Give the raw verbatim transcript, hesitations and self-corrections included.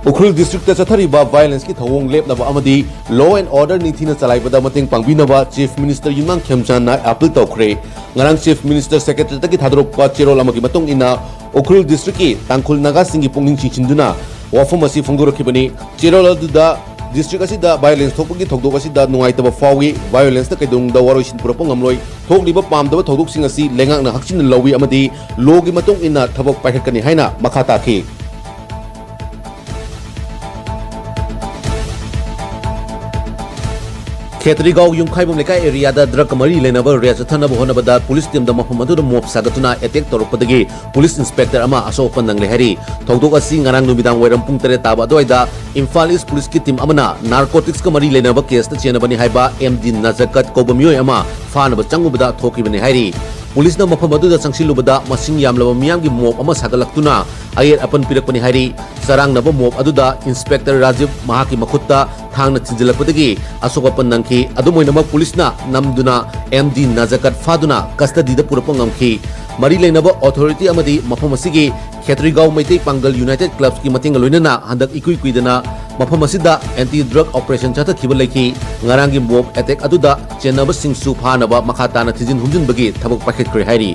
ꯎꯈ꯭ꯔꯨꯜ districtꯇ ꯆꯠꯊꯔꯤꯕ violenceꯀꯤ ꯊꯧꯑꯣꯡ ꯂꯦꯞꯅꯕ ꯑꯃꯗꯤ law and order ꯅꯤꯡꯊꯤꯅ ꯆꯂꯥꯏꯕꯗ ꯃꯇꯦꯡ ꯄꯥꯡꯕꯤꯅꯕ Chief Minister ꯌꯨꯝꯅꯥꯝ ꯈꯦꯝꯆꯥꯟꯅ appeal ꯇꯧꯈ꯭ꯔꯦ꯫ ꯉꯔꯥꯡ Chief Minister Secretariatꯇꯒꯤ ꯊꯥꯗꯣꯔꯛꯄ ꯆꯦꯔꯣꯜ ꯑꯃꯒꯤ ꯃꯇꯨꯡ ꯏꯟꯅ, ꯎꯈ꯭ꯔꯨꯜ districtꯀꯤ ꯇꯥꯡꯈꯨꯜ ꯅꯥꯒꯥꯁꯤꯡꯒꯤ ꯄꯨꯛꯅꯤꯡ ꯆꯤꯡꯁꯤꯟꯗꯨꯅ ꯋꯥꯐꯝ ꯑꯁꯤ ꯐꯣꯡꯗꯣꯔꯛꯈꯤꯕꯅꯤ꯫ ꯆꯦꯔꯣꯜ ꯑꯗꯨꯗ district ꯑꯁꯤꯗ violence ꯊꯣꯛꯄꯒꯤ ꯊꯧꯗꯣꯛ ꯑꯁꯤꯗ ꯅꯨꯡꯉꯥꯏꯇꯕ ꯐꯥꯎꯏ꯫ Violenceꯅ ꯀꯩꯗꯧꯅꯨꯡꯗ ꯋꯥꯔꯣꯏꯁꯤꯟ ꯄꯨꯔꯛꯄ ꯉꯝꯂꯣꯏ꯫ ꯊꯣꯛꯂꯤꯕ ꯄꯥꯝꯗꯕ ꯊꯧꯗꯣꯛꯁꯤꯡ ꯑꯁꯤ ꯂꯩꯉꯥꯛꯅ ꯍꯛꯆꯤꯟꯅ ꯂꯧꯏ ꯑꯃꯗꯤ lawꯒꯤ ꯃꯇꯨꯡ ꯏꯟꯅ ꯊꯕꯛ ꯄꯥꯏꯈꯠꯀꯅꯤ ꯍꯥꯏꯅ ꯃꯈꯥ ꯇꯥꯈꯤ꯫ ꯈꯦꯇ꯭ꯔꯤꯒꯥꯎ ꯌꯨꯝꯈꯥꯏꯕꯝ ꯂꯩꯀꯥꯏ areaꯗ drugꯀ ꯃꯔꯤ ꯂꯩꯅꯕ raid ꯆꯠꯊꯅꯕ ꯍꯣꯠꯅꯕꯗ police teamꯗ ꯃꯐꯝ ꯑꯗꯨꯗ mob ꯁꯥꯒꯠꯇꯨꯅ attack ꯇꯧꯔꯛꯄꯗꯒꯤ police inspector ꯑꯃ ꯑꯁꯣꯛ ꯑꯄꯟ ꯅꯪꯂꯦ ꯍꯥꯏꯔꯤ꯫ ꯊꯧꯗꯣꯛ ꯑꯁꯤ ꯉꯔꯥꯡ ꯅꯨꯃꯤꯗꯥꯡ ꯋꯥꯏꯔꯝ ꯄꯨꯡ ꯇꯔꯦꯠ ꯇꯥꯕ ꯑꯗꯨꯋꯥꯏꯗ ꯏꯝꯐꯥꯜ East policeꯀꯤ team ꯑꯃꯅ narcoticsꯀ ꯃꯔꯤ ꯂꯩꯅꯕ caseꯇ ꯆꯦꯟꯅꯕꯅꯤ ꯍꯥꯏꯕ M D Nazakat ꯀꯧꯕ ꯃꯤꯑꯣꯏ ꯑꯃ ꯐꯥꯅꯕ ꯆꯪꯉꯨꯕꯗ ꯊꯣꯛꯈꯤꯕꯅꯤ ꯍꯥꯏꯔꯤ꯫ Policeꯅ ꯃꯐꯝ ꯑꯗꯨꯗ ꯆꯪꯁꯤꯜꯂꯨꯕꯗ ꯃꯁꯤꯡ ꯌꯥꯝꯂꯕ ꯃꯤꯌꯥꯝꯒꯤ mob ꯑꯃ ꯁꯥꯒꯠꯂꯛꯇꯨꯅ ꯑꯌꯦꯠ ꯑꯄꯟ ꯄꯤꯔꯛꯄꯅꯤ ꯍꯥꯏꯔꯤ꯫ ꯆꯔꯥꯡꯅꯕ mob ꯑꯗꯨꯗ inspector ꯔꯥꯖꯤꯕ ꯃꯍꯥꯛꯀꯤ ꯃꯈꯨꯠꯇ ꯊꯥꯡꯅ ꯊꯤꯟꯖꯤꯜꯂꯛꯄꯗꯒꯤ ꯑꯁꯣꯛ ꯑꯄꯟ ꯅꯪꯈꯤ꯫ ꯑꯗꯨꯝ ꯑꯣꯏꯅꯃꯛ policeꯅ ꯅꯝꯗꯨꯅ M D Nazakat ꯐꯥꯗꯨꯅ custodyꯗ ꯄꯨꯔꯛꯄ ꯉꯝꯈꯤ꯫ ꯃꯔꯤ ꯂꯩꯅꯕ authority ꯑꯃꯗꯤ ꯃꯐꯝ ꯑꯁꯤꯒꯤ ꯈꯦꯇ꯭ꯔꯤꯒꯥꯎ ꯃꯩꯇꯩ ꯄꯥꯡꯒꯜ United Clubꯀꯤ ꯃꯇꯦꯡꯒ ꯂꯣꯏꯅꯅ ꯍꯟꯗꯛ ꯏꯀꯨꯏ ꯀꯨꯏꯗꯅ ꯃꯐꯝ ꯑꯁꯤꯗ anti drug operation ꯆꯠꯊꯈꯤꯕ ꯂꯩꯈꯤ꯫ ꯉꯔꯥꯡꯒꯤ mob attack ꯑꯗꯨꯗ ꯆꯦꯟꯅꯕꯁꯤꯡꯁꯨ ꯐꯥꯅꯕ ꯃꯈꯥ ꯇꯥꯅ ꯊꯤꯖꯤꯟ ꯍꯨꯝꯖꯤꯟꯕꯒꯤ ꯊꯕꯛ ꯄꯥꯏꯈꯠꯈ꯭ꯔꯦ ꯍꯥꯏꯔꯤ꯫